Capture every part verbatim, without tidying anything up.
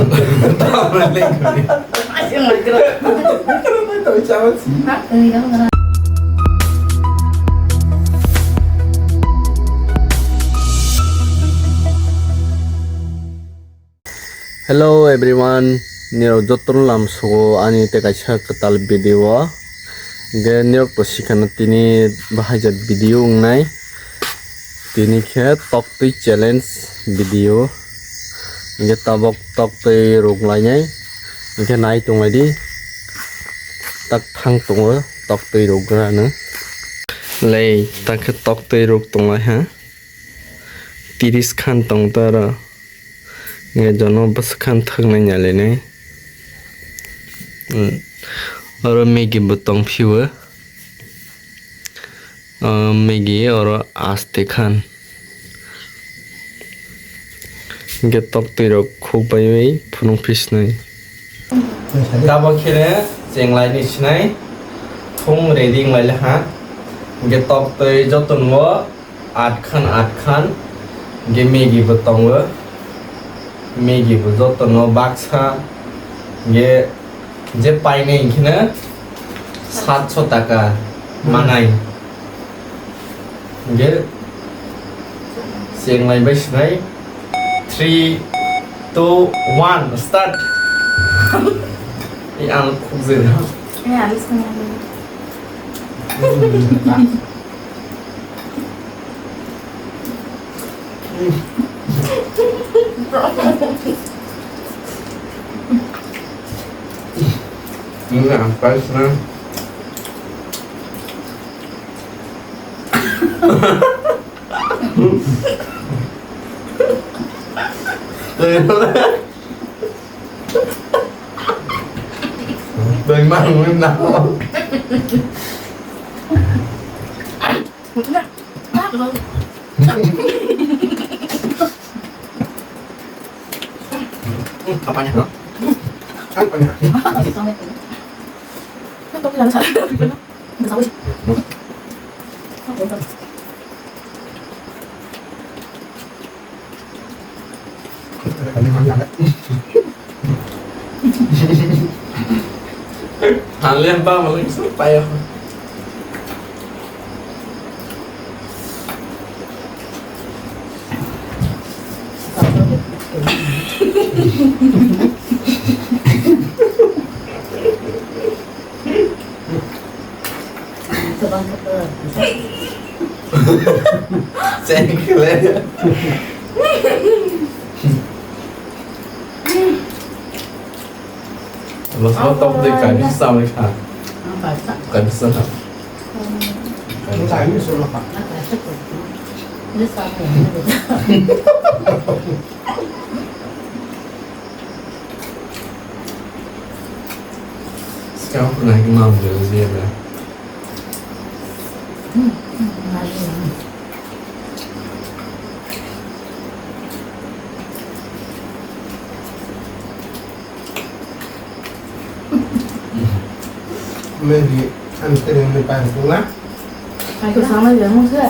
Hello everyone, nirok jotono lam sugo ani tei kaisa kwtal video o. Hingke nirok to sikha na tini bahaijak video wngnai. Tini khe toktwi challenge video. Hingke tabok toktwi ruk lainai. Hingke nai tonglaidi. Tak thang tongo toktwi rukgra no. Lei, tak khe toktwi ruk tonglai ha. Tiris khan tong ta oro. Hingke jono bwswk khan thwknai nailainai. Hmm. Oro Maggie bo tong phio. O Maggie oro aste khan. Hingke toktwi rok khuk baiwi phunuk phi sinai. Tabok khe chenglai ni sinai. Thung ready wng lai le ha. Hingke toktwi jotono Aat khan, aat khan, hingke Maggie bo tongo, Maggie bo jotono baksa, hingke je painai hingke no satso taka manai, hingke chenglai bai sinai, three, two, one, start. Ang khuk jera. Ini ang paisna. Beng mang mui nao. Apanya? Apanya? Hale ba maling supai aku. Thank you. Mas mo tok de kai bisa sa mai kha. Kai bisa sa. Kai bisa sa. Sekarang pernah ke mau beli dia dah. Maybe I'm telling you, Pak Tuna. Aku sama dia mau sih.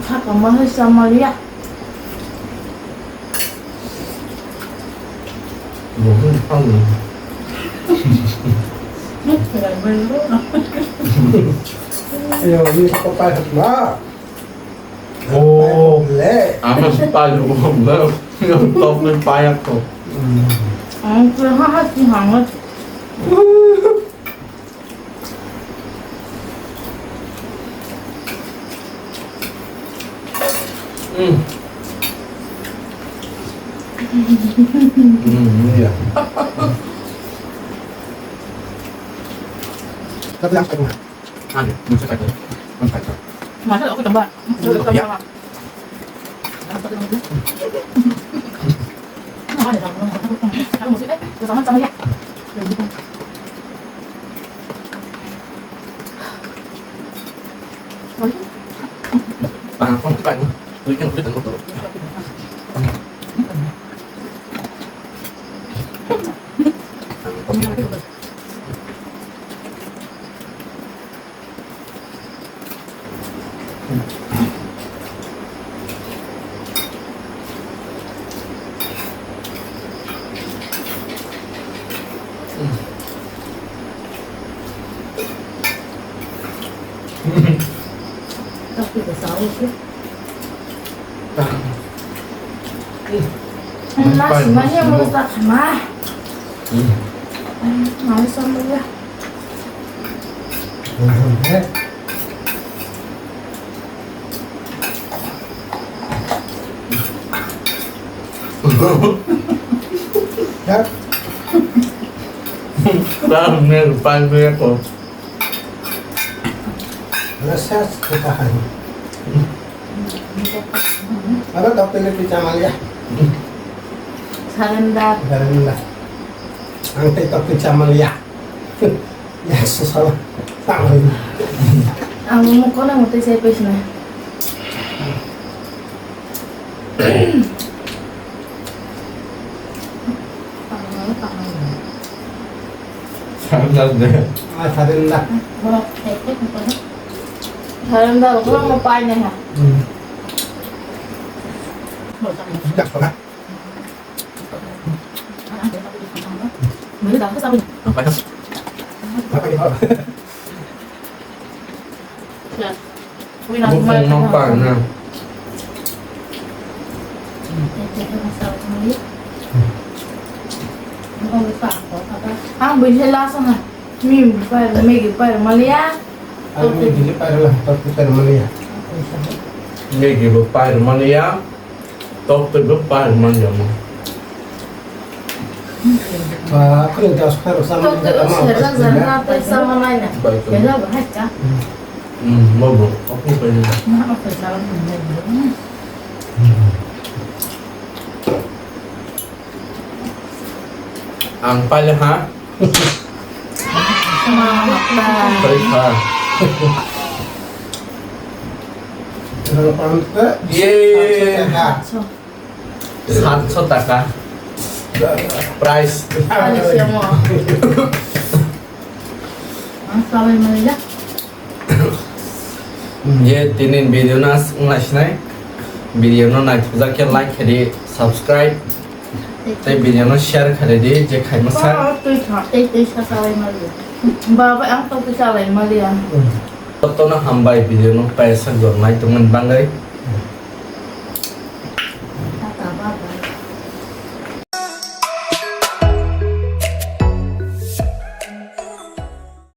Kha tongma hai chamaliya. Yo, ini kok padat lah. Oh, le. Ama si payo mo le. Top ni payak to. Ang kira ha ha si hangat. Hmm. Hmm, iya. Tapi yang kedua. Anu, bisa kacau. Bisa kacau. Masa aku tambah. Iya. Last manya mo sa kama. Mau sa mo ya. Dah, ini lupa gue ya kok. Rasa kita hari. Ano tau pili pizza malia? Sarenda. Sarenda. Ang tei tau pizza malia. Ya, susah lah. Tak lagi. Ang mau kau nak mau teh saya pes na. Sarenda de. Ah, sarenda. Sarenda, aku mau pakai nih. Hmm. Tidak, Pak. Bukung mapang na. Ang bisa lasa na. Mi pai, Maggi pai malia. Ang Maggi pai lah, tapi pai malia. Maggi bo pai malia. Tok twi bo pai man ya mo. Ba, khani dos kharo sama. Tok twi bo serra serra tei sama nai na. Bai ko. Serra ba hai cha. Hmm, mo bo. Oku pai na. Ma oku cha. Ang pala ha. Pala ha. Ye. Satso taka. Price. Ang salai mali. Ye tini video no aswk wngna sinai. Video no naithokjak khe like khe di, subscribe. Tei video no share khe di, je khaima sa. Ba, twi tha, tei twi sa salai mali. Baba, ang to salai mali ang. Jotono hambai video no paisa gornai tongmani bagwi.